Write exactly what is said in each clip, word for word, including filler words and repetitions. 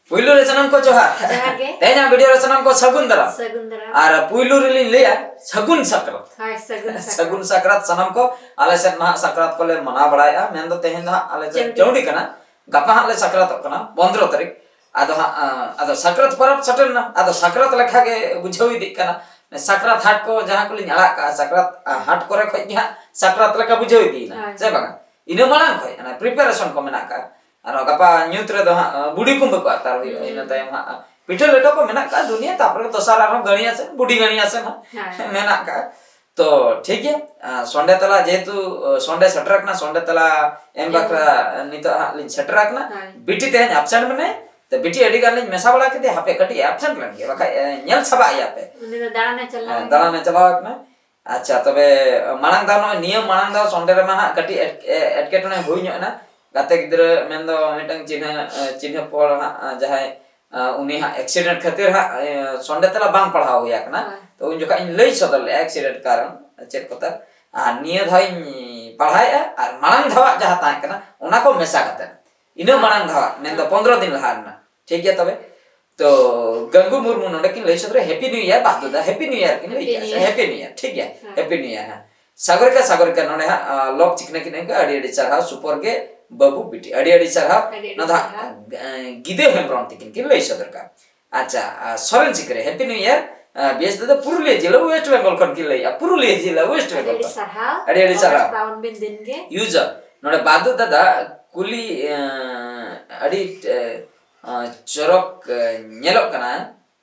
ᱯᱩᱭᱞᱩ ᱨᱮ ᱥᱟᱱᱟᱢ ᱠᱚ ᱡᱚᱦᱟᱨ᱾ ᱡᱚᱦᱟᱨ ᱜᱮ᱾ ᱛᱮᱦᱮᱧᱟᱜ ᱵᱷᱤᱰᱤᱭᱳ ᱨᱮ ᱥᱟᱱᱟᱢ ᱠᱚ ᱥᱟᱹᱜᱩᱱ ᱫᱟᱨᱟᱢ᱾ ᱥᱟᱹᱜᱩᱱ ᱫᱟᱨᱟᱢ᱾ ᱟᱨ ᱯᱩᱭᱞᱩ ᱨᱮᱞᱤᱧ ᱞᱟᱹᱭᱟ ᱥᱟᱹᱜᱩᱱ ᱥᱟᱠᱨᱟᱛ᱾ ᱦᱳᱭ, ᱥᱟᱹᱜᱩᱱ ᱥᱟᱠᱨᱟᱛ᱾ ᱥᱟᱹᱜᱩᱱ ᱥᱟᱠᱨᱟᱛ ᱥᱟᱱᱟᱢ ᱠᱚ᱾ ᱟᱞᱮ ᱥᱮᱫ ᱱᱟᱦᱟᱜ ᱥᱟᱠᱨᱟᱛ ᱠᱚᱞᱮ ᱢᱟᱱᱟᱣ ᱵᱟᱲᱟᱭᱮᱫᱼᱟ, ᱢᱮᱱᱫᱚ ᱛᱮᱦᱮᱧ ᱫᱚ ᱦᱟᱸᱜ ᱟᱞᱮ ᱥᱮᱫ ᱪᱟᱹᱣᱰᱤ᱾ ᱪᱟᱹᱣᱰᱤ ᱠᱟᱱᱟ, ᱜᱟᱯᱟ ᱦᱟᱸᱜ ᱞᱮ ᱥᱟᱠᱨᱟᱛᱚᱜ ᱠᱟᱱᱟ ᱯᱚᱱᱫᱽᱨᱚ ᱛᱟᱹᱨᱤᱠᱷ᱾ ᱟᱫᱚ ᱦᱟᱸᱜ ᱟᱸ, ᱟᱫᱚ ᱥᱟᱠᱨᱟᱛ ᱯᱚᱨᱚᱵᱽ ᱥᱮᱴᱮᱨ ᱮᱱᱟ, ᱟᱫᱚ ᱥᱟᱠᱨᱟᱛ ᱞᱮᱠᱷᱟ ᱜᱮ ᱵᱩᱡᱷᱟᱹᱣ ᱤᱫᱤᱜ ᱠᱟᱱᱟ᱾ ᱥᱟᱠᱨᱟᱛ ᱦᱟᱴ ᱠᱚ ᱡᱟᱦᱟᱸ ᱠᱚᱞᱤᱧ ᱟᱲᱟᱜ ᱠᱟᱜᱼᱟ, ᱥᱟᱠᱨᱟᱛ ᱟᱸ, ᱦᱟᱴ ᱠᱚᱨᱮ ᱠᱷᱚᱡ ᱜᱮ ᱦᱟᱸᱜ ᱥᱟᱠᱨᱟᱛ ᱞᱮᱠᱟ ᱵᱩᱡᱷᱟᱹᱣ ᱤᱫᱤᱭᱮᱱᱟ, ᱦᱳᱭ᱾ ᱥᱮ ᱵᱟᱝᱟ? ᱤᱱᱟᱹ ᱢᱟᱲᱟᱝ ᱠᱷᱚᱡ ᱚᱱᱟ ᱯᱨᱤᱯᱟᱨᱮᱥᱚᱱ ᱠᱚ ᱢᱮᱱᱟᱜ ᱠᱟᱜᱼᱟ᱾ ᱟᱨ ᱜᱟᱯᱟ ᱧᱩᱛ ᱨᱮᱫᱚ ᱦᱟᱸᱜ ᱟᱸ, ᱵᱩᱰᱷᱤ ᱠᱩᱢᱵᱟᱹ ᱠᱚ ᱟᱛᱟᱨ ᱦᱩᱭᱩᱜᱼᱟ, ᱦᱩᱸ᱾ ᱤᱱᱟᱹ ᱛᱟᱭᱚᱢ ᱦᱟᱸᱜ ᱯᱤᱴᱷᱟᱹ ᱞᱮᱴᱚ ᱠᱚ ᱢᱮᱱᱟᱜ ᱠᱟᱜᱼᱟ, ᱫᱩᱱᱤᱭᱟᱹ, ᱛᱟᱨᱯᱚᱨᱮ ᱫᱚᱥᱟᱨ ᱟᱨᱦᱚᱸ ᱜᱟᱹᱲᱤᱭᱟ ᱥᱮᱱ, ᱵᱩᱰᱷᱤ ᱜᱟᱹᱲᱤᱭᱟ ᱥᱮᱱ ᱦᱟᱸᱜ ᱦᱳᱭ᱾ ᱢᱮᱱᱟᱜ ᱠᱟᱜᱼᱟ᱾ ᱛᱚ ᱴᱷᱤᱠ ᱜᱮᱭᱟ, ᱟᱸ, ᱥᱚᱱᱰᱮ ᱛᱟᱞᱟ ᱡᱮᱦᱮᱛᱩ ᱟᱸ, ᱥᱚᱱᱰᱮ ᱥᱮᱴᱮᱨ ᱟᱠᱟᱱᱟ, ᱥᱚᱱᱰᱮ ᱛᱟᱞᱟ ᱮᱢ ᱵᱟᱠᱷᱨᱟ ᱱᱤᱛᱚᱜ ᱦᱟᱸᱜ ᱞᱤᱧ ᱥᱮᱴᱮᱨ ᱟᱠᱟᱱᱟ᱾ ᱦᱳᱭ᱾ ᱵᱤᱴᱤ ᱛᱮᱦᱮᱧ ᱟᱵᱥᱮᱱᱴ ᱢᱮᱱᱟᱭ, ᱛᱚ ᱵᱤᱴᱤ ᱟᱹᱰᱤ ᱜᱟᱱ ᱞᱤᱧ ᱢᱮᱥᱟ ᱵᱟᱲᱟ ᱠᱮᱫᱮᱭᱟ, ᱦᱟᱯᱮ ᱠᱟᱹᱴᱤᱡ ᱮ ᱟᱵᱥᱮᱱᱴ ᱞᱮᱱ ᱜᱮ, ᱵᱟᱠᱷᱟᱡ ᱮ, ᱧᱮᱞ ᱥᱟᱵᱟᱜ ᱮᱭᱟ ᱯᱮ᱾ ᱩᱱᱤ ᱫᱚ ᱫᱟᱬᱟᱱᱮ ᱪᱟᱞᱟᱣ ᱦᱮᱸ, ᱮᱱᱟ᱾ ᱫᱟᱬᱟᱱᱮ ᱪᱟᱞᱟᱣ ᱟᱠᱟᱱᱟ᱾ ᱟᱪᱪᱷᱟ, ᱛᱚᱵᱮ ᱢᱟᱲᱟᱝ ᱫᱷᱟᱣ ᱱᱚᱜᱼᱚᱭ ᱱᱤᱭᱟᱹ ᱢᱟᱲᱟᱝ ᱫᱷᱟᱣ ᱥᱚᱱᱰᱮ ᱨᱮᱢᱟ ᱦᱟᱸᱜ ᱠᱟᱹᱴᱤᱡ ᱮᱴ-, ᱮ-, ᱮᱴᱠᱮᱴᱚᱬᱮ ᱦᱩᱭ ᱧᱚᱜ ᱮᱱᱟ᱾ ᱜᱟᱛᱮ ᱜᱤᱫᱽᱨᱟᱹ ᱢᱮᱱᱫᱚ ᱢᱤᱫᱴᱟᱝ ᱪᱤᱱᱦᱟᱹ, ᱮ, ᱪᱤᱱᱦᱟᱹ ᱯᱚᱲ ᱦᱟᱸᱜ, ᱮ, ᱡᱟᱦᱟᱸᱭ, ᱮ, ᱩᱱᱤ ᱦᱟᱸᱜ ᱮᱠᱥᱤᱰᱮᱱᱴ ᱠᱷᱟᱹᱛᱤᱨ ᱦᱟᱸᱜ, ᱮ, ᱥᱚᱱᱰᱮ ᱛᱟᱞᱟ ᱵᱟᱝ ᱯᱟᱲᱦᱟᱣ ᱦᱩᱭ ᱟᱠᱟᱱᱟ᱾ ᱦᱳᱭ᱾ ᱛᱚ ᱩᱱ ᱡᱚᱠᱷᱟᱡ ᱤᱧ ᱞᱟᱹᱭ ᱥᱚᱫᱚᱨ ᱞᱮᱫᱼᱟ ᱮᱠᱥᱤᱰᱮᱱᱴ ᱠᱟᱨᱚᱱ ᱪᱮᱫ ᱠᱚᱛᱮ᱾ ᱟᱨ ᱱᱤᱭᱟᱹ ᱫᱷᱟᱣ ᱤᱧ ᱯᱟᱲᱦᱟᱣᱮᱫᱼᱟ ᱟᱨ ᱢᱟᱲᱟᱝ ᱫᱷᱟᱣᱟᱜ ᱡᱟᱦᱟᱸ ᱛᱟᱦᱮᱸ ᱠᱟᱱᱟ ᱚᱱᱟ ᱠᱚ ᱢᱮᱥᱟ ᱠᱟᱛᱮ, ᱤᱱᱟᱹ ᱦᱳᱭ᱾ ᱢᱟᱲᱟᱝ ᱫᱷᱟᱣᱟᱜ ᱢᱮᱱᱫᱚ ᱦᱳᱭ᱾ ᱯᱚᱱᱫᱽᱨᱚ ᱫᱤᱱ ᱞᱟᱦᱟ ᱨᱮᱱᱟᱜ᱾ ᱴᱷᱤᱠ ᱜᱮᱭᱟ, ᱛᱚᱵᱮ ᱛᱚ ᱜᱟᱝᱜᱩ ᱢᱩᱨᱢᱩ ᱱᱚᱰᱮ ᱠᱤᱱ ᱞᱟᱹᱭ ᱥᱚᱫᱚᱨᱟ, ᱦᱮᱯᱤ ᱱᱤᱭᱩ ᱤᱭᱟᱨ ᱵᱟᱫ ᱫᱚ ᱦᱮᱯᱤ ᱱᱤᱭᱩ ᱤᱭᱟᱨ ᱠᱤᱱ ᱞᱟᱹᱭ ᱦᱮᱯᱤ ᱠᱮᱜᱼᱟ᱾ New year. Happy New year, ᱴᱷᱤᱠ ᱜᱮᱭᱟ, ᱦᱮᱸ᱾ Happy New year. ᱦᱮᱸ, ᱥᱟᱜᱚᱨᱤᱠᱟ, ᱥᱟᱜᱚᱨᱤᱠᱟ ᱱᱚᱰᱮ ᱦᱟᱸᱜ, ᱟᱸ, ᱞᱚᱵ ᱪᱤᱠᱷᱱᱟᱹ ᱠᱤᱱ ᱮᱢ ᱠᱟᱜᱼᱟ, ᱟᱹᱰᱤ ᱟᱹᱰᱤ ᱥᱟᱨᱦᱟᱣ ᱥᱩᱯᱚᱨ ᱜᱮ ᱵᱟᱹᱵᱩ ᱵᱤᱴᱤ, ᱟᱹᱰᱤ ᱟᱹᱰᱤ ᱥᱟᱨᱦᱟᱣ᱾ ᱟᱹᱰᱤ ᱟᱹᱰᱤ ᱱᱚᱣᱟ ᱫᱚ ᱦᱟᱸᱜ, ᱥᱟᱨᱦᱟᱣ᱾ ᱟᱸ, ᱜᱤᱫᱟᱹ ᱦᱮᱢᱵᱨᱚᱢ ᱛᱤᱠᱤᱱ ᱠᱤᱱ ᱞᱟᱹᱭ ᱥᱚᱫᱚᱨ ᱠᱟᱜᱼᱟ᱾ ᱟᱪᱪᱷᱟ, ᱟᱸ, ᱥᱚᱨᱮᱱ ᱥᱤᱠᱨᱤ, ᱦᱮᱯᱤ ᱱᱤᱭᱩ ᱤᱭᱟᱨ᱾ ᱟᱸ, ᱵᱮᱥ ᱫᱟᱫᱟ ᱯᱩᱨᱩᱞᱤᱭᱟᱹ ᱡᱮᱞᱟ ᱳᱭᱮᱥᱴ ᱵᱮᱝᱜᱚᱞ ᱠᱷᱚᱱ ᱠᱤᱱ ᱞᱟᱹᱭᱮᱜᱼᱟ, ᱯᱩᱨᱩᱞᱤᱭᱟᱹ ᱡᱮᱞᱟ ᱳᱭᱮᱥᱴ ᱟᱹᱰᱤ ᱵᱮᱝᱜᱚᱞ ᱟᱹᱰᱤ ᱠᱷᱚᱱ᱾ ᱥᱟᱨᱦᱟᱣ᱾ ᱟᱹᱰᱤ ᱟᱹᱰᱤ ᱥᱟᱨᱦᱟᱣ᱾ ᱟᱵᱟᱨ ᱛᱟᱣᱚᱱ ᱵᱤᱱ ᱫᱤᱱ ᱜᱮ᱾ ᱤᱭᱩᱡᱟᱨ, ᱱᱚᱰᱮ ᱵᱟᱫᱩ ᱫᱟᱫᱟ ᱠᱩᱞᱤ, ᱟᱸ, ᱟᱹᱰᱤ, ᱟᱸ, ᱪᱚᱨᱚᱠ, ᱟᱸ, ᱧᱮᱞᱚᱜ ᱠᱟᱱᱟ᱾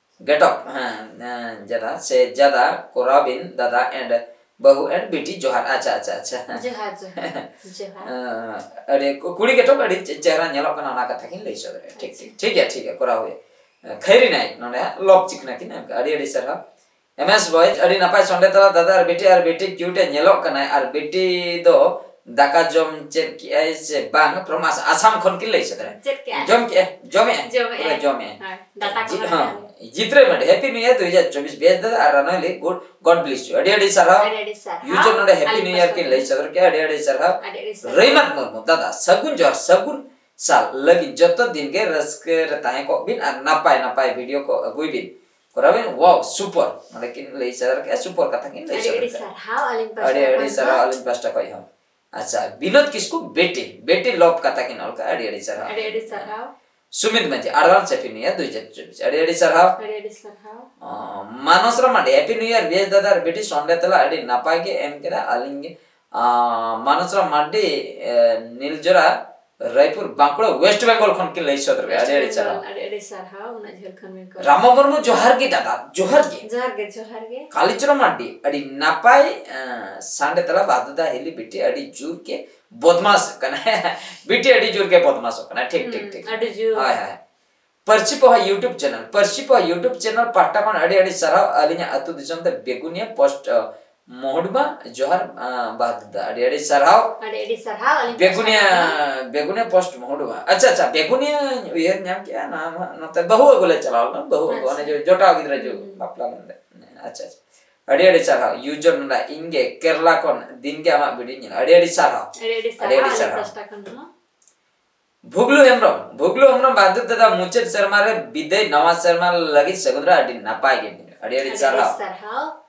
ᱜᱮᱴᱚᱯ, ᱦᱮᱸ, ᱦᱮᱸ, ᱡᱟᱫᱟ ᱥᱮ ᱡᱟᱫᱟ ᱠᱚᱨᱟᱣ ᱵᱤᱱ ᱫᱟᱫᱟ and ᱵᱟᱹᱦᱩ and ᱵᱤᱴᱤ ᱡᱚᱦᱟᱨ᱾ ᱟᱪᱪᱷᱟ, ᱟᱪᱪᱷᱟ, ᱟᱪᱪᱷᱟ᱾ ᱡᱚᱦᱟᱨ, ᱡᱚᱦᱟᱨ, ᱡᱚᱦᱟᱨ᱾ ᱟᱸ, ᱟᱹᱰᱤ ᱠᱩ-, ᱠᱩᱲᱤ ᱜᱮᱴᱚᱯ ᱟᱹᱰᱤ ᱪᱮ-, ᱪᱮᱦᱨᱟ ᱧᱮᱞᱚᱜ ᱠᱟᱱᱟ, ᱚᱱᱟ ᱠᱟᱛᱷᱟ ᱜᱤᱧ ᱞᱟᱹᱭ ᱥᱚᱫᱚᱨᱮᱫᱼᱟ᱾ ᱴᱷᱤᱠ, ᱴᱷᱤᱠ, ᱴᱷᱤᱠ ᱜᱮᱭᱟ, ᱴᱷᱤᱠ ᱜᱮᱭᱟ, ᱠᱚᱨᱟᱣ ᱦᱩᱭᱩᱜᱼᱟ᱾ ᱠᱷᱟᱭᱨᱤ ᱱᱟᱭᱮᱠ ᱱᱚᱰᱮ ᱦᱟᱸᱜ ᱞᱚᱵ ᱪᱤᱠᱷᱱᱟ ᱠᱤᱱ ᱮᱢ ᱠᱟᱜᱼᱟ᱾ ᱟᱹᱰᱤ ᱟᱹᱰᱤ ᱥᱟᱨᱦᱟᱣ᱾ ᱮᱢ ᱮᱥ ᱵᱚᱭᱮᱡᱽ, ᱟᱹᱰᱤ ᱱᱟᱯᱟᱭ ᱥᱚᱸᱰᱮ ᱛᱟᱞᱟ ᱫᱟᱫᱟ ᱟᱨ ᱵᱤᱴᱤ, ᱟᱨ ᱵᱤᱴᱤ ᱠᱤᱭᱩᱴ ᱮ ᱧᱮᱞᱚᱜ ᱠᱟᱱᱟᱭ, ᱟᱨ ᱵᱤᱴᱤ ᱫᱚ ᱫᱟᱠᱟ ᱡᱚᱢ ᱪᱮᱫ ᱠᱮᱜᱼᱟᱭ ᱥᱮ ᱵᱟᱝ? From ᱟᱥ-, ᱟᱥᱟᱢ ᱠᱷᱚᱱ ᱠᱤᱱ ᱞᱟᱹᱭ ᱥᱚᱫᱚᱨᱟ᱾ ᱪᱮᱫ ᱠᱮᱜᱼᱟᱭ? ᱡᱚᱢ ᱠᱮᱜᱼᱟᱭ, ᱡᱚᱢᱮᱜᱼᱟᱭ, ᱡᱚᱢᱮᱜᱼᱟᱭ᱾ ᱯᱩᱨᱟᱹ ᱡᱚᱢᱮᱜᱼᱟᱭ᱾ ᱦᱳᱭ, ᱫᱟᱠᱟ ᱠᱚ ᱡᱤ-, ᱢᱟᱱᱮ ᱦᱚᱸ, ᱡᱤᱛᱨᱟᱹᱭ ᱢᱟᱹᱰᱤ, ᱦᱮᱯᱤ ᱱᱤᱭᱩ ᱤᱭᱟᱨ ᱫᱩ ᱦᱟᱡᱟᱨ ᱪᱚᱵᱵᱤᱥ, ᱵᱮᱥ ᱫᱟᱫᱟ ᱟᱨ ᱨᱟᱱᱚᱭᱞᱤ, good, God bless you. ᱟᱹᱰᱤ ᱟᱹᱰᱤ ᱥᱟᱨᱦᱟᱣ᱾ ᱟᱹᱰᱤ ᱟᱹᱰᱤ ᱥᱟᱨᱦᱟᱣ᱾ ᱤᱭᱩᱡᱟᱨ ᱱᱚᱰᱮ ᱦᱮᱯᱤ ᱟᱹᱞᱤᱧ ᱱᱤᱭᱩ ᱤᱭᱟᱨ ᱯᱟᱥᱴᱟ ᱠᱤᱱ ᱠᱷᱚᱱ᱾ ᱞᱟᱹᱭ ᱥᱚᱫᱚᱨ ᱠᱮᱜᱼᱟ, ᱟᱹᱰᱤ ᱟᱹᱰᱤ ᱥᱟᱨᱦᱟᱣ᱾ ᱟᱹᱰᱤ ᱟᱹᱰᱤ ᱥᱟᱨᱦᱟᱣ᱾ ᱨᱮᱦᱢᱟᱛ ᱢᱩᱨᱢᱩ, ᱫᱟᱫᱟ, ᱥᱟᱹᱜᱩᱱ ᱡᱚᱦᱟᱨ, ᱥᱟᱹᱜᱩᱱ ᱥᱟᱞ ᱞᱟᱹᱜᱤᱫ ᱡᱚᱛᱚ ᱫᱤᱱ ᱜᱮ ᱨᱟᱹᱥᱠᱟᱹ ᱨᱮ ᱛᱟᱦᱮᱸ ᱠᱚᱜ ᱵᱤᱱ ᱟᱨ ᱱᱟᱯᱟᱭ ᱱᱟᱯᱟᱭ ᱵᱷᱤᱰᱤᱭᱳ ᱠᱚ ᱟᱹᱜᱩᱭ ᱵᱤᱱ᱾ ᱠᱚᱨᱟᱣ ᱵᱤᱱ᱾ ᱣᱟᱣ, ᱥᱩᱯᱟᱨ᱾ ᱱᱚᱰᱮ ᱠᱤᱱ ᱞᱟᱹᱭ ᱥᱚᱫᱚᱨ ᱠᱮᱜᱼᱟ, ᱥᱩᱯᱟᱨ ᱠᱟᱛᱷᱟ ᱠᱤᱱ ᱞᱟᱹᱭ ᱟᱹᱰᱤ ᱥᱚᱫᱚᱨ ᱟᱹᱰᱤ ᱠᱮᱜᱼᱟ᱾ ᱥᱟᱨᱦᱟᱣ ᱟᱹᱞᱤᱧ ᱯᱟᱥᱴᱟ ᱟᱹᱰᱤ ᱟᱹᱰᱤ ᱠᱷᱚᱱ ᱥᱟᱨᱦᱟᱣ ᱦᱚᱸ᱾ ᱟᱹᱞᱤᱧ ᱯᱟᱥᱴᱟ ᱠᱷᱚᱱ ᱦᱚᱸ᱾ ᱟᱪᱪᱷᱟ, ᱵᱤᱱᱳᱫ ᱠᱤᱥᱠᱩ ᱵᱮᱴᱤ, ᱵᱮᱴᱤ ᱞᱚᱵ ᱠᱟᱛᱷᱟ ᱠᱤᱱ ᱚᱞ ᱠᱟᱜᱼᱟ, ᱟᱹᱰᱤ ᱟᱹᱰᱤ ᱥᱟᱨᱦᱟᱣ᱾ ᱟᱹᱰᱤ ᱟᱹᱰᱤ ᱥᱟᱨᱦᱟᱣ᱾ ᱥᱩᱢᱤᱛ ᱢᱟᱹᱡᱷᱤ, advance Happy New Year ᱫᱩ ᱦᱟᱡᱟᱨ ᱪᱚᱵᱵᱤᱥ, ᱟᱹᱰᱤ ᱟᱹᱰᱤ ᱥᱟᱨᱦᱟᱣ᱾ ᱟᱹᱰᱤ ᱟᱹᱰᱤ ᱥᱟᱨᱦᱟᱣ᱾ ᱚ, ᱢᱟᱱᱚᱥ Ram Mardi, Happy New Year ᱵᱮᱥ ᱫᱟᱫᱟ ᱟᱨ ᱵᱮᱴᱤ, ᱥᱚᱱᱰᱮ ᱛᱮᱞᱟ ᱟᱹᱰᱤ ᱱᱟᱯᱟᱭ ᱜᱮ ᱮᱢ ᱠᱮᱫᱟ᱾ ᱟᱹᱞᱤᱧ ᱜᱮ, ᱟ, ᱢᱟᱱᱚᱥ ᱨᱟᱢ ᱢᱟᱨᱰᱤ, ᱮ, ᱱᱤᱞᱡᱚᱨᱟ, ᱨᱟᱭᱯᱩᱨ, ᱵᱟᱸᱠᱩᱲᱟ, ᱳᱭᱮᱥᱴ ᱵᱮᱝᱜᱚᱞ ᱠᱷᱚᱱ ᱠᱤᱱ ᱞᱟᱹᱭ ᱥᱚᱫᱚᱨ ᱠᱮᱫᱟ᱾ ᱟᱹᱰᱤ ᱟᱹᱰᱤ ᱥᱟᱨᱦᱟᱣ᱾ ᱟᱹᱰᱤ ᱟᱹᱰᱤ ᱥᱟᱨᱦᱟᱣ, ᱩᱱᱟᱹᱜ ᱡᱷᱟᱹᱞ ᱠᱷᱚᱱ ᱵᱤᱱ call ᱨᱟᱢᱚ ᱢᱩᱨᱢᱩ, ᱡᱚᱦᱟᱨ ᱜᱮ ᱫᱟᱫᱟ, ᱡᱚᱦᱟᱨ ᱜᱮ᱾ ᱡᱚᱦᱟᱨ ᱜᱮ, ᱡᱚᱦᱟᱨ ᱜᱮ᱾ ᱠᱟᱞᱤᱪᱚᱨᱚᱱ ᱢᱟᱨᱰᱤ, ᱟᱹᱰᱤ ᱱᱟᱯᱟᱭ, ᱮ, ᱥᱟᱱᱰᱮ ᱛᱟᱞᱟ ᱵᱟᱫᱩᱫᱟ ᱦᱤᱞᱤ ᱵᱤᱴᱤ ᱟᱹᱰᱤ ᱡᱳᱨ ᱜᱮ ᱵᱚᱫᱢᱟᱥ ᱠᱟᱱᱟ᱾ ᱵᱤᱴᱤ ᱟᱹᱰᱤ ᱡᱳᱨ ᱜᱮ ᱵᱚᱫᱢᱟᱥᱚᱜ ᱠᱟᱱᱟ᱾ ᱴᱷᱤᱠ, ᱴᱷᱤᱠ, ᱦᱩᱸ, ᱴᱷᱤᱠ᱾ ᱟᱹᱰᱤ ᱡᱳᱨ᱾ ᱦᱳᱭ, ᱦᱳᱭ᱾ ᱯᱟᱹᱨᱥᱤ ᱯᱚᱦᱟ YouTube channel, ᱯᱟᱹᱨᱥᱤ ᱯᱚᱦᱟ YouTube channel ᱯᱟᱦᱴᱟ ᱠᱷᱚᱱ ᱟᱹᱰᱤ ᱟᱹᱰᱤ ᱥᱟᱨᱦᱟᱣ᱾ ᱟᱹᱞᱤᱧᱟᱜ ᱟᱹᱛᱩ ᱫᱤᱥᱚᱢ ᱫᱚ ᱵᱮᱜᱩᱱᱤᱭᱟ ᱯᱳᱥᱴ, ᱟ, ᱢᱚᱦᱩᱰᱢᱟ᱾ ᱡᱚᱦᱟᱨ, ᱟ, ᱵᱟᱫᱩᱫᱟ, ᱟᱹᱰᱤ ᱟᱹᱰᱤ ᱥᱟᱨᱦᱟᱣ᱾ ᱟᱹᱰᱤ ᱟᱹᱰᱤ ᱥᱟᱨᱦᱟᱣ ᱟᱹᱞᱤᱧ ᱯᱟᱦᱴᱟ ᱵᱮᱜᱩᱱᱤᱭᱟ, ᱠᱷᱚᱱ᱾ ᱵᱮᱜᱩᱱᱤᱭᱟ ᱯᱳᱥᱴ ᱢᱚᱦᱩᱰᱢᱟ᱾ ᱟᱪᱪᱷᱟ, ᱟᱪᱪᱷᱟ, ᱵᱮᱜᱩᱱᱤᱭᱟᱧ ᱩᱭᱦᱟᱹᱨ ᱧᱟᱢ ᱠᱮᱜᱼᱟ, ᱱᱚᱣᱟ ᱢᱟ ᱱᱚᱛᱮ ᱵᱟᱹᱦᱩ ᱟᱹᱜᱩ ᱞᱮ ᱪᱟᱞᱟᱣ ᱞᱮᱱᱟ, ᱵᱟᱹᱦᱩ ᱟᱹᱜᱩ, ᱟᱪᱪᱷᱟ᱾ ᱚᱱᱮ ᱡᱚ-, ᱡᱚᱴᱟᱣ ᱜᱤᱫᱽᱨᱟᱹ ᱡᱚ ᱦᱩᱸ, ᱦᱩᱸ᱾ ᱵᱟᱯᱞᱟ ᱞᱮᱱ ᱛᱟᱦᱮᱸ᱾ ᱟᱪᱪᱷᱟ, ᱟᱪᱪᱷᱟ᱾ ᱟᱹᱰᱤ ᱟᱹᱰᱤ ᱥᱟᱨᱦᱟᱣ᱾ User ᱱᱚᱰᱮ ᱤᱧ ᱜᱮ ᱠᱮᱨᱞᱟ ᱠᱷᱚᱱ ᱫᱤᱱ ᱜᱮ ᱟᱢᱟᱜ video ᱧᱮᱞ᱾ ᱟᱹᱰᱤ ᱟᱹᱰᱤ ᱥᱟᱨᱦᱟᱣ᱾ ᱟᱹᱰᱤ ᱟᱹᱰᱤ ᱥᱟᱨᱦᱟᱣ ᱟᱹᱰᱤ ᱟᱹᱰᱤ ᱟᱹᱞᱤᱧ ᱥᱟᱨᱦᱟᱣ᱾ ᱯᱟᱥᱴᱟ ᱠᱷᱚᱱ ᱦᱚᱸ᱾ ᱵᱷᱩᱜᱽᱞᱩ ᱦᱮᱢᱵᱨᱚᱢ, ᱵᱷᱩᱜᱽᱞᱩ ᱦᱮᱢᱵᱨᱚᱢ, ᱵᱟᱫᱩᱫ ᱫᱟᱫᱟ, ᱢᱩᱪᱟᱹᱫ ᱥᱮᱨᱢᱟ ᱨᱮ ᱵᱤᱫᱟᱹᱭ, ᱱᱟᱣᱟ ᱥᱮᱨᱢᱟ ᱞᱟᱹᱜᱤᱫ ᱥᱟᱹᱜᱩᱱ ᱫᱟᱨᱟᱢ, ᱟᱹᱰᱤ ᱱᱟᱯᱟᱭ ᱜᱮ᱾ ᱟᱹᱰᱤ ᱟᱹᱰᱤ ᱟᱹᱰᱤ ᱟᱹᱰᱤ ᱥᱟᱨᱦᱟᱣ᱾ ᱥᱟᱨᱦᱟᱣ᱾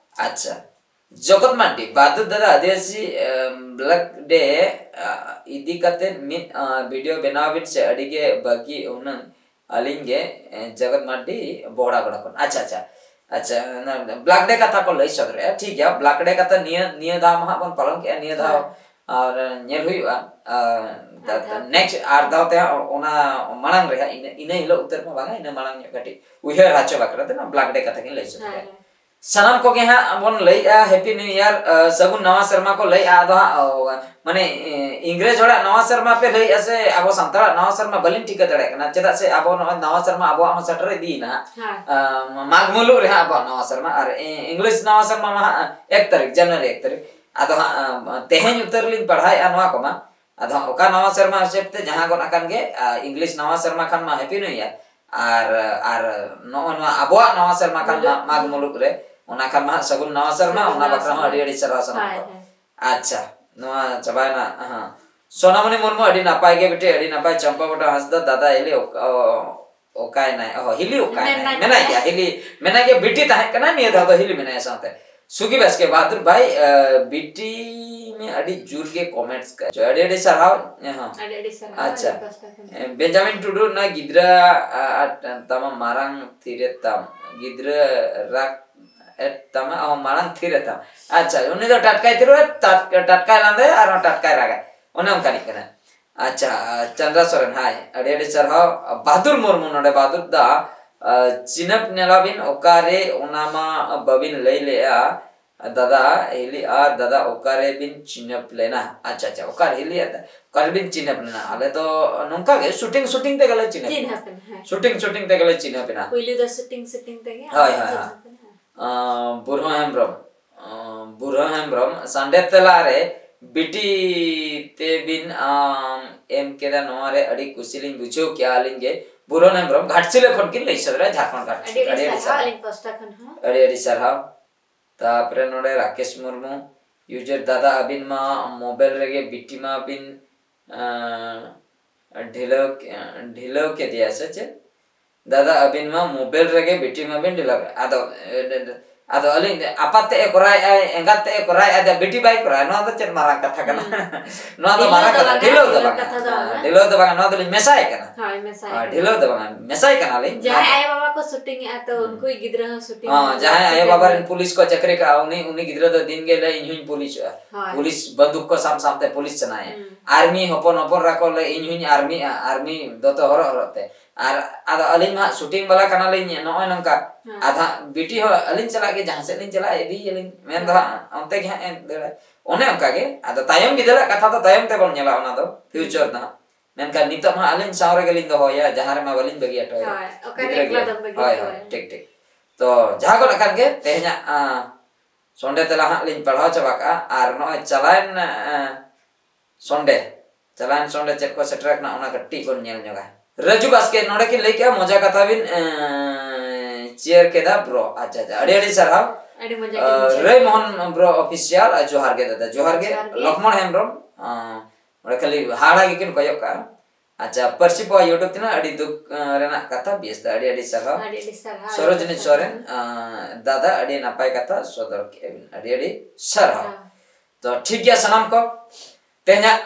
ᱟᱪᱪᱷᱟ, ᱡᱚᱜᱚᱛ ᱢᱟᱨᱰᱤ, ᱵᱟᱫᱩᱫ ᱫᱟᱫᱟ, ᱟᱹᱫᱤᱵᱟᱹᱥᱤ, ᱮᱢ, Black Day, ᱟ, ᱤᱫᱤ ᱠᱟᱛᱮ ᱢᱤᱫ, ᱟ, video ᱵᱮᱱᱟᱣ ᱵᱤᱱ ᱥᱮ, ᱟᱹᱰᱤ ᱜᱮ ᱵᱷᱟᱹᱜᱤ ᱦᱩᱱᱟᱹᱝ᱾ ᱟᱹᱞᱤᱧ ᱜᱮ, ᱮ, ᱡᱚᱜᱚᱛ ᱢᱟᱨᱰᱤ, ᱵᱚᱦᱲᱟ ᱜᱚᱲᱟ ᱠᱷᱚᱱ᱾ ᱟᱪᱪᱷᱟ, ᱟᱪᱪᱷᱟ, ᱟᱪᱪᱷᱟ, ᱚᱱᱟ Black Day ᱠᱟᱛᱷᱟ ᱠᱚ ᱞᱟᱹᱭ ᱥᱚᱫᱚᱨᱮᱜᱼᱟ, ᱴᱷᱤᱠ ᱜᱮᱭᱟ, Black Day ᱠᱟᱛᱷᱟ ᱱᱤᱭᱟᱹ, ᱱᱤᱭᱟᱹ ᱫᱷᱟᱣ ᱢᱟ ᱦᱟᱸᱜ ᱵᱚᱱ ᱯᱟᱞᱚᱱ ᱠᱮᱜᱼᱟ, ᱱᱤᱭᱟᱹ ᱫᱷᱟᱣ ᱦᱮᱸ᱾ ᱟᱨ ᱧᱮᱞ ᱦᱩᱭᱩᱜᱼᱟ, ᱟᱨ ᱟᱨ ᱫᱷᱟᱣ᱾ Next ᱟᱨ ᱫᱷᱟᱣ ᱛᱮ ᱦᱟᱸᱜ ᱚᱱᱟ ᱢᱟᱲᱟᱝ ᱨᱮ ᱦᱟᱸᱜ, ᱤᱱᱟᱹ, ᱤᱱᱟᱹ ᱦᱤᱞᱳᱜ ᱩᱛᱟᱹᱨ ᱢᱟ ᱵᱟᱝᱟ, ᱤᱱᱟᱹ ᱢᱟᱲᱟᱝ ᱧᱚᱜ ᱠᱟᱹᱴᱤᱡ ᱩᱭᱦᱟᱹᱨ ᱦᱚᱪᱚ ᱵᱟᱠᱷᱨᱟ ᱛᱮ ᱱᱚᱣᱟ Black Day ᱠᱟᱛᱷᱟ ᱜᱤᱧ ᱞᱟᱹᱭ ᱥᱚᱫᱚᱨᱮᱜᱼᱟ᱾ ᱦᱮᱸ᱾ ᱥᱟᱱᱟᱢ ᱠᱚᱜᱮ ᱦᱟᱸᱜ ᱵᱚᱱ ᱞᱟᱹᱭᱮᱜᱼᱟ Happy New Year, ᱟ, ᱥᱟᱹᱜᱩᱱ ᱱᱟᱣᱟ ᱥᱮᱨᱢᱟ ᱠᱚ ᱞᱟᱹᱭᱮᱜᱼᱟ᱾ ᱟᱫᱚ ᱦᱟᱸᱜ, ᱚ, ᱢᱟᱱᱮ, ᱮ, ᱤᱝᱨᱮᱡᱽ ᱦᱚᱲᱟᱜ ᱱᱟᱣᱟ ᱥᱮᱨᱢᱟ ᱯᱮ ᱞᱟᱹᱭᱮᱜᱼᱟ ᱥᱮ ᱟᱵᱚ ᱥᱟᱱᱛᱟᱲᱟᱜ ᱱᱟᱣᱟ ᱥᱮᱨᱢᱟ ᱵᱟᱹᱞᱤᱧ ᱴᱷᱤᱠᱟᱹ ᱫᱟᱲᱮᱭᱟᱜ ᱠᱟᱱᱟ, ᱪᱮᱫᱟᱜ ᱥᱮ ᱟᱵᱚ ᱱᱚᱜᱼᱚᱭ ᱱᱟᱣᱟ ᱥᱮᱨᱢᱟ ᱟᱵᱚᱣᱟᱜ ᱦᱚᱸ ᱥᱮᱴᱮᱨ ᱤᱫᱤᱭᱮᱱᱟ ᱦᱟᱸᱜ᱾ ᱦᱮᱸ᱾ ᱟ, ᱢᱟᱜᱽ ᱢᱩᱞᱩᱜ ᱨᱮ ᱦᱟᱸᱜ ᱟᱵᱚᱣᱟᱜ ᱱᱟᱣᱟ ᱥᱮᱨᱢᱟ, ᱟᱨ ᱮ-, ᱤᱝᱞᱤᱥ ᱱᱟᱣᱟ ᱥᱮᱨᱢᱟ ᱢᱟ ᱦᱟᱸᱜ ᱮᱠ ᱛᱟᱹᱨᱤᱠᱷ, ᱡᱟᱱᱩᱣᱟᱨᱤ ᱮᱠ ᱛᱟᱹᱨᱤᱠᱷ᱾ ᱟᱫᱚ ᱦᱟᱸᱜ, ᱟ, ᱛᱮᱦᱮᱧ ᱩᱛᱟᱹᱨ ᱞᱤᱧ ᱯᱟᱲᱦᱟᱣᱮᱜᱼᱟ ᱱᱚᱣᱟ ᱠᱚᱢᱟ᱾ ᱟᱫᱚ ᱦᱟᱸᱜ ᱚᱠᱟ ᱱᱟᱣᱟ ᱥᱮᱨᱢᱟ ᱦᱤᱥᱟᱹᱵ ᱛᱮ ᱡᱟᱦᱟᱸ ᱜᱚᱫ ᱟᱠᱟᱱ ᱜᱮ, ᱟ, ᱤᱝᱞᱤᱥ ᱱᱟᱣᱟ ᱥᱮᱨᱢᱟ ᱠᱷᱟᱱ ᱢᱟ Happy New Year, ᱟᱨ, ᱟᱨ ᱱᱚᱜᱼᱚ ᱱᱚᱣᱟ ᱟᱵᱚᱣᱟᱜ ᱱᱟᱣᱟ ᱥᱮᱨᱢᱟ ᱠᱷᱟᱱ ᱢᱟ ᱢᱩᱞᱩᱜ᱾ ᱢᱟᱜᱽ ᱢᱩᱞᱩᱜ ᱨᱮ, ᱚᱱᱟ ᱠᱷᱟᱱ ᱢᱟ ᱦᱟᱸᱜ ᱥᱟᱹᱜᱩᱱ ᱱᱟᱣᱟ ᱥᱮᱨᱢᱟ, ᱥᱟᱹᱜᱩᱱ ᱚᱱᱟ ᱱᱟᱣᱟ ᱵᱟᱠᱷᱨᱟ ᱦᱚᱸ ᱥᱮᱨᱢᱟ᱾ ᱟᱹᱰᱤ ᱟᱹᱰᱤ ᱥᱟᱨᱦᱟᱣ ᱥᱟᱱᱟᱢ ᱦᱳᱭ, ᱠᱚ᱾ ᱦᱳᱭ᱾ ᱟᱪᱪᱷᱟ, ᱱᱚᱣᱟ ᱪᱟᱵᱟᱭᱮᱱᱟ, ᱦᱮᱸ᱾ ᱥᱳᱱᱟᱢᱚᱱᱤ ᱢᱩᱨᱢᱩ, ᱟᱹᱰᱤ ᱱᱟᱯᱟᱭ ᱜᱮ ᱵᱤᱴᱤ, ᱟᱹᱰᱤ ᱱᱟᱯᱟᱭ᱾ ᱪᱟᱢᱯᱟ ᱵᱚᱴᱟ ᱦᱟᱸᱥᱫᱟ, ᱫᱟᱫᱟ ᱦᱤᱞᱤ ᱚᱠ-, ᱚ, ᱚᱠᱟᱭᱱᱟᱭ? ᱚ, ᱦᱤᱞᱤ ᱚᱠᱟᱭᱱᱟᱭ? ᱢᱮᱱᱟᱭ ᱢᱮᱱᱟᱭ ᱜᱮᱭᱟ᱾ ᱜᱮᱭᱟ, ᱦᱤᱞᱤ ᱢᱮᱱᱟᱭ ᱜᱮᱭᱟ, ᱵᱤᱴᱤ ᱛᱟᱦᱮᱸ ᱠᱟᱱᱟ, ᱱᱤᱭᱟᱹ ᱫᱷᱟᱣ ᱫᱚ ᱦᱤᱞᱤ ᱢᱮᱱᱟᱭᱟ ᱥᱟᱶᱛᱮ᱾ ᱥᱩᱜᱤ ᱵᱟᱥᱠᱮ, ᱵᱟᱦᱟᱫᱩᱨ ᱵᱷᱟᱭ, ᱟ, ᱵᱤᱴᱤ ᱢᱮ ᱟᱹᱰᱤ ᱡᱳᱨ ᱜᱮ comments ᱠᱟ-, ᱟᱹᱰᱤ ᱟᱹᱰᱤ ᱥᱟᱨᱦᱟᱣ᱾ ᱦᱮᱸ, ᱦᱚᱸ᱾ ᱟᱹᱰᱤ ᱟᱹᱰᱤ ᱥᱟᱨᱦᱟᱣ ᱟᱪᱪᱷᱟ᱾ ᱟᱹᱞᱤᱧ ᱯᱟᱥᱴᱟ ᱠᱷᱚᱱ᱾ ᱮ, ᱵᱮᱧᱡᱟᱢᱤᱱ ᱴᱩᱰᱩ, ᱚᱱᱟ ᱜᱤᱫᱽᱨᱟᱹ, ᱟ, ᱟ, ᱛᱟᱢᱟ ᱢᱟᱨᱟᱝ ᱛᱷᱤᱨᱮ ᱛᱟᱢ, ᱜᱤᱫᱽᱨᱟᱹ ᱨᱟᱜ ᱮᱫ ᱛᱟᱢᱟ, ᱚ, ᱢᱟᱨᱟᱝ ᱛᱷᱤᱨᱮ ᱛᱟᱢ᱾ ᱟᱪᱪᱷᱟ, ᱩᱱᱤ ᱫᱚ ᱴᱟᱴᱠᱟᱭ ᱛᱷᱤᱨᱚᱜᱼᱟ, ᱴᱟᱴ-, ᱴᱟᱴᱠᱟᱭ ᱞᱟᱸᱫᱟᱭᱟ, ᱟᱨᱦᱚᱸ ᱴᱟᱴᱠᱟᱭ ᱨᱟᱜᱟ᱾ ᱚᱱᱮ ᱚᱱᱠᱟᱱᱤᱡ ᱠᱟᱱᱟ᱾ ᱟᱪᱪᱷᱟ, ᱪᱟᱸᱫᱟ ᱥᱚᱨᱮᱱ, ᱦᱟᱭ, ᱟᱹᱰᱤ ᱟᱹᱰᱤ ᱥᱟᱨᱦᱟᱣ᱾ ᱵᱟᱦᱟᱫᱩᱨ ᱢᱩᱨᱢᱩ ᱱᱚᱰᱮ, ᱵᱟᱦᱟᱫᱩᱨ ᱫᱟ, ᱟ, ᱪᱤᱱᱦᱟᱹᱯ ᱧᱮᱞᱟᱵᱤᱱ ᱚᱠᱟᱨᱮ, ᱚᱱᱟ ᱢᱟ ᱵᱟᱹᱵᱤᱱ ᱞᱟᱹᱭ ᱞᱮᱜᱼᱟ᱾ ᱫᱟᱫᱟ ᱦᱤᱞᱤ ᱟᱨ ᱫᱟᱫᱟ ᱚᱠᱟᱨᱮ ᱵᱤᱱ ᱪᱤᱱᱦᱟᱹᱯ ᱞᱮᱱᱟ? ᱟᱪᱪᱷᱟ, ᱟᱪᱪᱷᱟ, ᱚᱠᱟᱨᱮ ᱦᱤᱞᱤ ᱟᱨ ᱫᱟ-, ᱚᱠᱟᱨᱮ ᱵᱤᱱ ᱪᱤᱱᱦᱟᱹᱯ ᱞᱮᱱᱟ? ᱟᱞᱮ ᱫᱚ ᱱᱚᱝᱠᱟ ᱜᱮ shooting, shooting ᱛᱮᱜᱮ ᱞᱮ ᱪᱤᱱᱦᱟᱹᱯ ᱞᱮᱱᱟ᱾ ᱪᱤᱱᱦᱟᱹᱯ ᱞᱮᱱᱟ, ᱦᱮᱸ᱾ Shooting, shooting ᱛᱮᱜᱮ ᱞᱮ ᱪᱤᱱᱦᱟᱹᱯ ᱮᱱᱟ᱾ ᱯᱩᱭᱞᱩ ᱫᱚ shooting, shooting ᱛᱮᱜᱮ, ᱦᱳᱭ, ᱟᱨ ᱦᱳᱭ, ᱦᱳᱭ᱾ ᱪᱤᱱᱦᱟᱹᱯ ᱮᱱᱟ᱾ ᱟᱸ, ᱵᱩᱨᱦᱟᱹ ᱦᱮᱢᱵᱨᱚᱢ, ᱟᱸ, ᱵᱩᱨᱦᱟᱹ ᱦᱮᱢᱵᱨᱚᱢ, ᱥᱟᱱᱰᱮ ᱛᱮᱞᱟ ᱨᱮ ᱵᱤᱴᱤ ᱛᱮᱵᱤᱱ, ᱟᱢ, ᱮᱢ ᱠᱮᱫᱟ, ᱱᱚᱣᱟ ᱨᱮ ᱟᱹᱰᱤ ᱠᱩᱥᱤ ᱞᱤᱧ ᱵᱩᱡᱷᱟᱹᱣ ᱠᱮᱜᱼᱟ ᱟᱹᱞᱤᱧ ᱜᱮ᱾ ᱵᱩᱨᱦᱟᱹ ᱦᱮᱢᱵᱨᱚᱢ, ᱜᱷᱟᱴᱥᱤᱞᱟᱹ ᱠᱷᱚᱱ ᱠᱤᱱ ᱞᱟᱹᱭ ᱥᱚᱫᱚᱨᱟ, ᱡᱷᱟᱲᱠᱷᱚᱸᱰ ᱜᱷᱟᱴᱥᱤᱞᱟᱹ᱾ ᱟᱹᱰᱤ ᱟᱹᱰᱤ ᱟᱹᱰᱤ ᱥᱟᱨᱦᱟᱣ ᱥᱟᱨᱦᱟᱣ᱾ ᱟᱹᱞᱤᱧ ᱯᱟᱥᱴᱟ ᱠᱷᱚᱱ ᱦᱚᱸ᱾ ᱟᱹᱰᱤ ᱟᱹᱰᱤ ᱥᱟᱨᱦᱟᱣ᱾ ᱛᱟᱯᱚᱨᱮ ᱱᱚᱰᱮ ᱨᱟᱠᱮᱥ ᱢᱩᱨᱢᱩ, user ᱫᱟᱫᱟ ᱟᱹᱵᱤᱱ ᱢᱟ mobile ᱨᱮᱜᱮ ᱵᱤᱴᱤ ᱢᱟ ᱵᱤᱱ, ᱟᱸ, ᱰᱷᱤᱞᱟᱹᱣ ᱠᱮ-, ᱰᱷᱤᱞᱟᱹᱣ ᱠᱮᱫᱮᱭᱟ ᱥᱮ ᱪᱮᱫ? ᱫᱟᱫᱟ ᱟᱹᱵᱤᱱ ᱢᱟ mobile ᱨᱮᱜᱮ ᱵᱤᱴᱤ ᱢᱟ ᱵᱤᱱ ᱰᱷᱤᱞᱟᱹᱣ ᱠᱮᱫ᱾ ᱟᱫᱚ, ᱮ, ᱰᱮ-, ᱰᱮ-, ᱟᱫᱚ ᱟᱹᱞᱤᱧ ᱟᱯᱟᱛ ᱛᱮᱫ ᱮ ᱠᱚᱨᱟᱣᱮᱫᱼᱟᱭ, ᱮᱸᱜᱟᱛ ᱛᱮᱫ ᱮ ᱠᱚᱨᱟᱣᱮᱫᱼᱟ, ᱟᱫᱚ ᱵᱤᱴᱤ ᱵᱟᱭ ᱠᱚᱨᱟᱣᱟ, ᱱᱚᱣᱟ ᱫᱚ ᱪᱮᱫ ᱢᱟᱨᱟᱝ ᱠᱟᱛᱷᱟ ᱠᱟᱱᱟ? ᱦᱩᱸ᱾ ᱱᱚᱣᱟ ᱫᱚ ᱰᱷᱤᱞᱟᱹᱣ ᱢᱟᱨᱟᱝ ᱫᱚ ᱠᱟᱛᱷᱟ, ᱵᱟᱝᱟ, ᱰᱷᱤᱞᱟᱹᱣ ᱫᱚ ᱰᱷᱤᱞᱟᱹᱣ ᱵᱟᱝᱟ᱾ ᱫᱚ ᱵᱟᱝᱟ, ᱱᱚᱣᱟ ᱫᱚᱞᱤᱧ ᱢᱮᱥᱟᱭᱮ ᱠᱟᱱᱟ᱾ ᱦᱳᱭ, ᱢᱮᱥᱟᱭᱮ ᱦᱳᱭ, ᱠᱟᱱᱟ᱾ ᱰᱷᱤᱞᱟᱹᱣ ᱫᱚ ᱵᱟᱝᱟ, ᱢᱮᱥᱟᱭ ᱠᱟᱱᱟᱞᱤᱧ᱾ ᱡᱟᱦᱟᱸᱭ ᱱᱚᱣᱟ ᱫᱚ ᱟᱭᱳ ᱵᱟᱵᱟ ᱠᱚ shooting ᱮᱜᱼᱟ, ᱛᱚ ᱦᱩᱸ᱾ ᱩᱱᱠᱩ ᱜᱤᱫᱽᱨᱟᱹ ᱦᱚᱸ shooting ᱦᱚᱸ, ᱮᱜᱼᱟ, ᱡᱟᱦᱟᱸᱭ ᱟᱭᱳ ᱵᱟᱵᱟ ᱨᱮᱱ ᱯᱩᱞᱤᱥ ᱠᱚ ᱪᱟᱹᱠᱨᱤ ᱠᱟᱜᱼᱟ, ᱩᱱᱤ, ᱩᱱᱤ ᱜᱤᱫᱽᱨᱟᱹ ᱫᱚ ᱫᱤᱱ ᱜᱮ ᱞᱟᱹᱭ, "ᱤᱧ ᱦᱚᱸᱧ ᱯᱩᱞᱤᱥᱚᱜᱼᱟ᱾" ᱦᱳᱭ᱾ ᱯᱩᱞᱤᱥ ᱵᱟᱱᱫᱩᱠ ᱠᱚ ᱥᱟᱵ ᱥᱟᱵ ᱛᱮ ᱯᱩᱞᱤᱥ ᱥᱟᱱᱟᱭᱮᱭᱟ᱾ ᱦᱩᱸ᱾ ᱟᱨᱢᱤ ᱦᱚᱯᱚᱱ ᱦᱚᱯᱚᱱ ᱨᱟᱠᱚ ᱞᱟᱹᱭ, "ᱤᱧ ᱦᱚᱸᱧ ᱟᱨᱢᱤᱜᱼᱟ", ᱟᱨᱢᱤ ᱫᱚᱛᱚ ᱦᱚᱨᱚᱜ ᱦᱚᱨᱚᱜ ᱛᱮ᱾ ᱟᱨ ᱟᱫᱚ ᱟᱹᱞᱤᱧ ᱢᱟ ᱦᱟᱸᱜ shooting ᱵᱟᱞᱟ ᱠᱟᱱᱟᱞᱤᱧ, ᱱᱚᱜᱼᱚᱭ ᱱᱚᱝᱠᱟ᱾ ᱦᱮᱸ᱾ ᱟᱫᱷᱟ ᱵᱤᱴᱤ ᱦᱚᱸ ᱟᱹᱞᱤᱧ ᱪᱟᱞᱟᱜ ᱜᱮ, ᱡᱟᱦᱟᱸ ᱥᱮᱫ ᱞᱤᱧ ᱪᱟᱞᱟᱜᱼᱟ, ᱤᱫᱤᱭᱮᱭᱟᱞᱤᱧ, ᱢᱮᱱ ᱫᱚ ᱦᱮᱸ᱾ ᱦᱟᱸᱜ ᱚᱱᱛᱮ ᱜᱮ ᱦᱟᱸᱜ ᱮ ᱫᱟᱹᱲᱟ᱾ ᱚᱱᱮ ᱚᱱᱠᱟ ᱜᱮ, ᱟᱫᱚ ᱛᱟᱭᱚᱢ ᱵᱤᱫᱟᱹᱞᱟᱜ ᱠᱟᱛᱷᱟ ᱫᱚ ᱛᱟᱭᱚᱢ ᱛᱮᱵᱚᱱ ᱧᱮᱞᱟ ᱚᱱᱟ ᱫᱚ, future ᱫᱚ ᱦᱟᱸᱜ᱾ ᱢᱮᱱᱠᱷᱟᱱ ᱱᱤᱛᱚᱜ ᱢᱟ ᱟᱹᱞᱤᱧ ᱥᱟᱶ ᱨᱮᱜᱮ ᱞᱤᱧ ᱫᱚᱦᱚᱭᱟ, ᱡᱟᱦᱟᱸ ᱨᱮᱢᱟ ᱵᱟᱹᱞᱤᱧ ᱵᱟᱹᱜᱤ ᱦᱚᱴᱚᱭᱟ᱾ ᱦᱳᱭ, ᱚᱠᱟᱨᱮ ᱜᱤᱫᱽᱨᱟᱹ ᱮᱠᱞᱟ ᱜᱮ᱾ ᱫᱚᱢ ᱵᱟᱹᱜᱤ ᱦᱳᱭ, ᱦᱚᱴᱚ ᱦᱳᱭ, ᱟᱭᱟ? ᱴᱷᱤᱠ, ᱴᱷᱤᱠ᱾ ᱛᱚ, ᱡᱟᱦᱟᱸ ᱠᱚ ᱱᱟᱜ ᱠᱷᱟᱱ ᱜᱮ, ᱛᱮᱦᱮᱧᱟᱜ, ᱟᱸ, ᱥᱚᱱᱰᱮ ᱛᱮᱞᱟ ᱦᱟᱸᱜ ᱞᱤᱧ ᱯᱟᱲᱦᱟᱣ ᱪᱟᱵᱟ ᱠᱟᱜᱼᱟ, ᱟᱨ ᱱᱚᱜᱼᱚᱭ ᱪᱟᱞᱟᱣᱮᱱ, ᱟᱸ, ᱥᱚᱱᱰᱮ, ᱪᱟᱞᱟᱣᱮᱱ ᱥᱚᱱᱰᱮ ᱪᱮᱫ ᱠᱚ ᱥᱮᱴᱮᱨ ᱠᱟᱱᱟ, ᱚᱱᱟ ᱠᱟᱹᱴᱤᱡ ᱵᱚᱱ ᱧᱮᱞ ᱧᱚᱜᱟ᱾ ᱨᱟᱹᱡᱩ ᱵᱟᱥᱠᱮ ᱱᱚᱰᱮ ᱠᱤᱱ ᱞᱟᱹᱭ ᱠᱮᱜᱼᱟ, "ᱢᱚᱡᱟ ᱠᱟᱛᱷᱟ ᱵᱤᱱ, ᱮᱸ, share ᱠᱮᱫᱟ bro᱾" ᱟᱪᱪᱷᱟ, ᱟᱪᱪᱷᱟ, ᱟᱹᱰᱤ ᱟᱹᱰᱤ ᱥᱟᱨᱦᱟᱣ᱾ ᱟᱹᱰᱤ ᱢᱚᱡᱟ ᱟᱸ, ᱜᱮ ᱵᱩᱡᱷᱟᱹᱣ ᱨᱟᱹᱭ ᱮᱱᱟ᱾ ᱢᱳᱦᱚᱱ bro official, ᱟᱨ ᱡᱚᱦᱟᱨ ᱜᱮ ᱫᱟᱫᱟ, ᱡᱚᱦᱟᱨ ᱜᱮ᱾ ᱡᱚᱦᱟᱨ ᱜᱮ᱾ ᱞᱚᱠᱷᱢᱚᱬ ᱦᱮᱢᱵᱨᱚᱢ, ᱟᱸ, ᱚᱸᱰᱮ ᱠᱷᱟᱹᱞᱤ ᱦᱟᱦᱟᱲᱟ ᱜᱮᱠᱤᱱ ᱠᱚᱭᱚᱜ ᱠᱟᱜᱼᱟ᱾ ᱟᱪᱪᱷᱟ, ᱯᱟᱹᱨᱥᱤ ᱯᱚᱦᱟ YouTube ᱛᱮᱱᱟᱜ ᱟᱹᱰᱤ ᱫᱩᱠ ᱟᱸ, ᱨᱮᱱᱟᱜ ᱠᱟᱛᱷᱟ, ᱵᱮᱥ ᱫᱚ ᱟᱹᱰᱤ ᱟᱹᱰᱤ ᱥᱟᱨᱦᱟᱣ᱾ ᱟᱹᱰᱤ ᱟᱹᱰᱤ ᱥᱟᱨᱦᱟᱣ᱾ ᱥᱚᱨᱳᱡᱤᱱᱤ ᱥᱚᱨᱮᱱ ᱟᱸ, ᱫᱟᱫᱟ, ᱟᱹᱰᱤ ᱱᱟᱯᱟᱭ ᱠᱟᱛᱷᱟ ᱥᱚᱫᱚᱨ ᱠᱮᱫᱼᱟ ᱵᱤᱱ, ᱟᱹᱰᱤ ᱟᱹᱰᱤ ᱥᱟᱨᱦᱟᱣ᱾ ᱦᱮᱸ᱾ ᱛᱚ ᱴᱷᱤᱠ ᱜᱮᱭᱟ ᱥᱟᱱᱟᱢ ᱠᱚ, ᱛᱮᱦᱮᱧᱟᱜ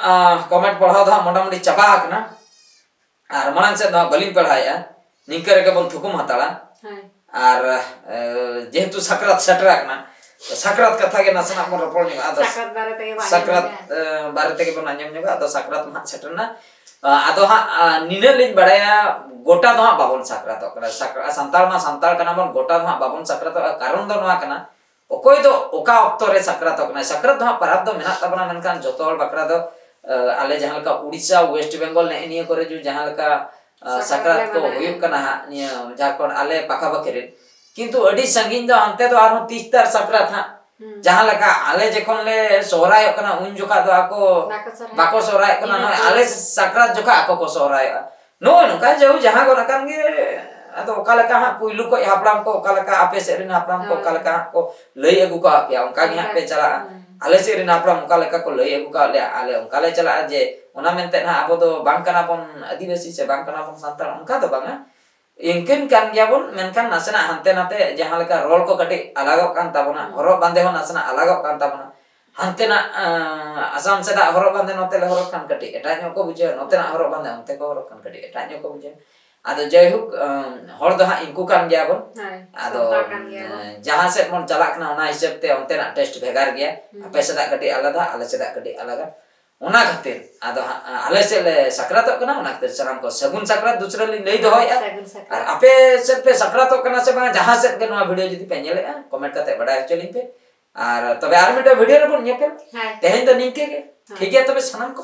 ᱠᱚᱢᱮᱱᱴ ᱯᱟᱲᱦᱟᱣ ᱫᱚ ᱦᱟᱸᱜ ᱢᱚᱴᱟᱢᱩᱴᱤ ᱪᱟᱵᱟ ᱟᱠᱟᱱᱟ᱾ ᱟᱨ ᱢᱟᱲᱟᱝ ᱥᱮᱫ ᱫᱚ ᱦᱟᱸᱜ ᱵᱟᱹᱞᱤᱧ ᱯᱟᱲᱦᱟᱣᱮᱫᱼᱟ, ᱱᱤᱝᱠᱟᱹ ᱨᱮᱜᱮ ᱵᱚᱱ ᱛᱷᱩᱠᱩᱢ ᱦᱟᱛᱟᱲᱟ᱾ ᱦᱳᱭ᱾ ᱟᱨ ᱮ, ᱡᱮᱦᱮᱛᱩ ᱥᱟᱠᱨᱟᱛ ᱥᱮᱴᱮᱨ ᱟᱠᱟᱱᱟ, ᱛᱚ ᱥᱟᱠᱨᱟᱛ ᱠᱟᱛᱷᱟ ᱜᱮ ᱱᱟᱥᱮᱱᱟᱜ ᱵᱚᱱ ᱨᱚᱯᱚᱲ ᱧᱚᱜᱼᱟ᱾ ᱟᱫᱚ ᱥᱟᱠᱨᱟᱛ ᱵᱟᱨᱮ ᱛᱮᱜᱮ ᱵᱚᱱ ᱥᱟᱠᱨᱟᱛ ᱟᱸᱡᱚᱢ ᱧᱚᱜᱟ᱾ ᱮ, ᱵᱟᱨᱮ ᱛᱮᱜᱮ ᱵᱚᱱ ᱟᱸᱡᱚᱢ ᱧᱚᱜᱟ᱾ ᱟᱫᱚ ᱥᱟᱠᱨᱟᱛ ᱢᱟ ᱦᱟᱸᱜ ᱥᱮᱴᱮᱨ ᱮᱱᱟ᱾ ᱟ, ᱟᱫᱚ ᱦᱟᱸᱜ ᱟ, ᱱᱤᱱᱟᱹᱜ ᱞᱤᱧ ᱵᱟᱲᱟᱭᱟ, ᱜᱚᱴᱟ ᱫᱚ ᱦᱟᱸᱜ ᱵᱟᱵᱚᱱ ᱥᱟᱠᱨᱟᱛᱚᱜ ᱠᱟᱱᱟ᱾ ᱥᱟᱠᱨᱟ-, ᱥᱟᱱᱛᱟᱲ ᱢᱟ ᱥᱟᱱᱛᱟᱲ ᱠᱟᱱᱟ ᱵᱚᱱ, ᱜᱚᱴᱟ ᱫᱚ ᱦᱟᱸᱜ ᱵᱟᱵᱚᱱ ᱥᱟᱠᱨᱟᱛᱚᱜᱼᱟ᱾ ᱠᱟᱨᱚᱱ ᱫᱚ ᱱᱚᱣᱟ ᱠᱟᱱᱟ, ᱚᱠᱚᱭ ᱫᱚ ᱚᱠᱟ ᱚᱠᱛᱚ ᱨᱮ ᱥᱟᱠᱨᱟᱛᱚᱜ ᱠᱟᱱᱟᱭ᱾ ᱥᱟᱠᱨᱟᱛ ᱫᱚ ᱦᱟᱸᱜ ᱯᱟᱨᱟᱵᱽ ᱫᱚ ᱢᱮᱱᱟᱜ ᱛᱟᱵᱚᱱᱟ, ᱢᱮᱱᱠᱷᱟᱱ ᱡᱚᱛᱚ ᱦᱚᱲ ᱵᱟᱠᱷᱨᱟ ᱫᱚ ᱟ, ᱟᱞᱮ ᱡᱟᱦᱟᱸ ᱞᱮᱠᱟ ᱩᱲᱤᱥᱥᱟ, ᱳᱭᱮᱥᱴ ᱵᱮᱝᱜᱚᱞ, ᱱᱮᱜᱼᱮ ᱱᱤᱭᱟᱹ ᱠᱚᱨᱮ ᱡᱩ ᱡᱟᱦᱟᱸ ᱞᱮᱠᱟ ᱟ, ᱥᱟᱠᱨᱟᱛ ᱥᱟᱠᱨᱟᱛ ᱞᱮ ᱠᱚ ᱢᱟᱱᱟᱣᱮᱫᱼᱟ᱾ ᱦᱩᱭᱩᱜ ᱠᱟᱱᱟ ᱦᱟᱸᱜ ᱱᱤᱭᱟᱹ ᱡᱷᱟᱲᱠᱷᱚᱸᱰ ᱟᱞᱮ ᱯᱟᱠᱟ ᱯᱟᱠᱤ ᱨᱮ, ᱠᱤᱱᱛᱩ ᱟᱹᱰᱤ ᱥᱟᱺᱜᱤᱧ ᱫᱚ ᱦᱟᱱᱛᱮ ᱫᱚ ᱟᱨᱦᱚᱸ ᱛᱤᱥ ᱛᱟᱨ ᱥᱟᱠᱨᱟᱛ ᱦᱟᱸᱜ᱾ ᱦᱩᱸ᱾ ᱡᱟᱦᱟᱸ ᱞᱮᱠᱟ ᱟᱞᱮ ᱡᱚᱠᱷᱚᱱ ᱞᱮ ᱥᱚᱦᱨᱟᱭᱚᱜ ᱠᱟᱱᱟ, ᱩᱱ ᱡᱚᱠᱷᱟ ᱫᱚ ᱟᱠᱚ ᱵᱟᱠᱚ ᱥᱚᱦᱨᱟᱭᱚᱜ ᱵᱟᱠᱚ ᱥᱚᱦᱨᱟᱭᱚᱜ ᱠᱟᱱᱟ, ᱤᱱᱟᱹ ᱱᱚᱜᱼᱚᱭ ᱯᱚᱨᱮ ᱟᱞᱮ ᱫᱚ᱾ ᱥᱟᱠᱨᱟᱛ ᱡᱚᱠᱷᱟ ᱟᱠᱚ ᱠᱚ ᱥᱚᱦᱨᱟᱭᱚᱜᱼᱟ᱾ ᱱᱚᱜᱼᱚᱭ ᱱᱚᱝᱠᱟ ᱡᱟᱹᱦᱩ ᱡᱟᱦᱟᱸ ᱜᱚᱫ ᱟᱠᱟᱱ ᱜᱮ, ᱟᱫᱚ ᱚᱠᱟ ᱞᱮᱠᱟ ᱦᱟᱸᱜ ᱯᱩᱭᱞᱩ ᱠᱷᱚᱡ ᱦᱟᱯᱲᱟᱢ ᱠᱚ ᱚᱠᱟ ᱞᱮᱠᱟ, ᱟᱯᱮ ᱥᱮᱫ ᱨᱮᱱ ᱦᱟᱯᱲᱟᱢ ᱠᱚ ᱦᱳᱭ᱾ ᱚᱠᱟ ᱞᱮᱠᱟ ᱦᱟᱸᱜ ᱠᱚ ᱞᱟᱹᱭ ᱟᱹᱜᱩ ᱠᱟᱜ ᱯᱮᱭᱟ, ᱚᱱᱠᱟ ᱜᱮ ᱦᱟᱸᱜ ᱯᱮ ᱚᱱᱠᱟ᱾ ᱪᱟᱞᱟᱜᱼᱟ᱾ ᱦᱩᱸ᱾ ᱟᱞᱮ ᱥᱮᱫ ᱨᱮᱱ ᱦᱟᱯᱲᱟᱢ ᱚᱠᱟ ᱞᱮᱠᱟ ᱠᱚ ᱞᱟᱹᱭ ᱟᱹᱜᱩ ᱠᱟᱜ ᱞᱮᱭᱟ, ᱟᱞᱮ ᱚᱱᱠᱟ ᱞᱮ ᱪᱟᱞᱟᱜᱼᱟ᱾ ᱡᱮ ᱚᱱᱟ ᱢᱮᱱᱛᱮ ᱦᱟᱸᱜ ᱟᱵᱚ ᱫᱚ ᱵᱟᱝ ᱠᱟᱱᱟ ᱵᱚᱱ ᱟᱹᱫᱤᱵᱟᱹᱥᱤ ᱥᱮ ᱵᱟᱝ ᱠᱟᱱᱟ ᱵᱚᱱ ᱥᱟᱱᱛᱟᱲ, ᱚᱱᱠᱟ ᱫᱚ ᱵᱟᱝᱟ᱾ ᱤᱱᱠᱟᱹᱱ ᱠᱟᱱ ᱜᱮᱭᱟᱵᱚᱱ, ᱢᱮᱱᱠᱷᱟᱱ ᱱᱟᱥᱮᱱᱟᱜ ᱦᱟᱱᱛᱮ ᱱᱟᱛᱮ ᱡᱟᱦᱟᱸ ᱞᱮᱠᱟ ᱨᱚᱲ ᱠᱚ ᱠᱟᱹᱴᱤᱡ ᱟᱞᱟᱜᱚᱜ ᱠᱟᱱ ᱛᱟᱵᱚᱱᱟ, ᱦᱩᱸ᱾ ᱦᱚᱨᱚᱜ ᱵᱟᱸᱫᱮ ᱦᱚᱸ ᱱᱟᱥᱮᱱᱟᱜ ᱟᱞᱟᱜᱚᱜ ᱠᱟᱱ ᱛᱟᱵᱚᱱᱟ᱾ ᱦᱟᱱᱛᱮᱱᱟᱜ, ᱟᱸ, ᱟᱥᱟᱢ ᱥᱮᱫᱟᱜ ᱦᱚᱨᱚᱜ ᱵᱟᱸᱫᱮ ᱱᱚᱛᱮ ᱞᱮ ᱦᱚᱨᱚᱜ ᱠᱷᱟᱱ ᱠᱟᱹᱴᱤᱡ ᱮᱴᱟᱜ ᱧᱚᱜ ᱠᱚ ᱵᱩᱡᱷᱟᱹᱣᱟ, ᱱᱚᱛᱮᱱᱟᱜ ᱦᱚᱨᱚᱜ ᱵᱟᱸᱫᱮ ᱚᱱᱛᱮ ᱠᱚ ᱦᱚᱨᱚᱜ ᱠᱷᱟᱱ ᱠᱟᱹᱴᱤᱡ ᱮᱴᱟᱜ ᱧᱚᱜ ᱠᱚ ᱵᱩᱡᱷᱟᱹᱣᱟ᱾ ᱟᱫᱚ ᱡᱟᱭᱦᱳᱠ, ᱟᱸ, ᱦᱚᱲ ᱫᱚ ᱦᱟᱸᱜ ᱤᱱᱠᱩ ᱠᱟᱱ ᱜᱮᱭᱟᱵᱚᱱ᱾ ᱦᱳᱭ, ᱟᱫᱚ, ᱥᱟᱱᱛᱟᱲ ᱠᱟᱱ ᱜᱮᱭᱟᱵᱚᱱ᱾ ᱟᱸ, ᱡᱟᱦᱟᱸ ᱥᱮᱫ ᱵᱚᱱ ᱪᱟᱞᱟᱜ ᱠᱟᱱᱟ, ᱚᱱᱟ ᱦᱤᱥᱟᱹᱵ ᱛᱮ ᱚᱱᱛᱮᱱᱟᱜ ᱴᱮᱥᱴ ᱵᱷᱮᱜᱟᱨ ᱜᱮᱭᱟ᱾ ᱦᱩᱸ᱾ ᱟᱯᱮ ᱥᱮᱫᱟᱜ ᱠᱟᱹᱴᱤᱡ ᱟᱞᱟᱫᱟ, ᱟᱞᱮ ᱥᱮᱫᱟᱜ ᱠᱟᱹᱴᱤᱡ ᱟᱞᱟᱫᱟ᱾ ᱚᱱᱟ ᱠᱷᱟᱹᱛᱤᱨ ᱟᱫᱚ ᱦᱟᱸᱜ, ᱟᱸ, ᱟᱞᱮ ᱥᱮᱫ ᱞᱮ ᱥᱟᱠᱨᱟᱛᱚᱜ ᱠᱟᱱᱟ, ᱚᱱᱟ ᱠᱷᱟᱹᱛᱤᱨ ᱥᱟᱱᱟᱢ ᱠᱚ ᱥᱟᱹᱜᱩᱱ ᱥᱟᱠᱨᱟᱛ ᱫᱩᱥᱨᱟᱹ ᱞᱤᱧ ᱞᱟᱹᱭ ᱫᱚᱦᱚᱭᱮᱫᱼᱟ᱾ ᱥᱟᱹᱜᱩᱱ ᱥᱟᱠᱨᱟᱛ᱾ ᱟᱨ ᱟᱯᱮ ᱥᱮᱫ ᱯᱮ ᱥᱟᱠᱨᱟᱛᱚᱜ ᱠᱟᱱᱟ ᱥᱮ ᱵᱟᱝ, ᱡᱟᱦᱟᱸ ᱥᱮᱫ ᱜᱮ ᱱᱚᱣᱟ ᱵᱷᱤᱰᱤᱭᱳ ᱡᱩᱫᱤ ᱯᱮ ᱧᱮᱞᱮᱫᱼᱟ, ᱠᱚᱢᱮᱱᱴ ᱠᱟᱛᱮ ᱵᱟᱰᱟᱭ ᱦᱚᱪᱚ ᱞᱤᱧ ᱯᱮ᱾ ᱟᱨ ᱛᱚᱵᱮ ᱟᱨ ᱢᱤᱫᱴᱟᱝ ᱵᱷᱤᱰᱤᱭᱳ ᱨᱮᱵᱚᱱ ᱧᱮᱯᱮᱞ᱾ ᱦᱮᱸ᱾ ᱛᱮᱦᱮᱧ ᱫᱚ ᱱᱤᱝᱠᱟᱹ ᱜᱮ᱾ ᱦᱮᱸ᱾ ᱴᱷᱤᱠ ᱜᱮᱭᱟ ᱛᱚᱵᱮ ᱥᱟᱱᱟᱢ ᱠᱚ᱾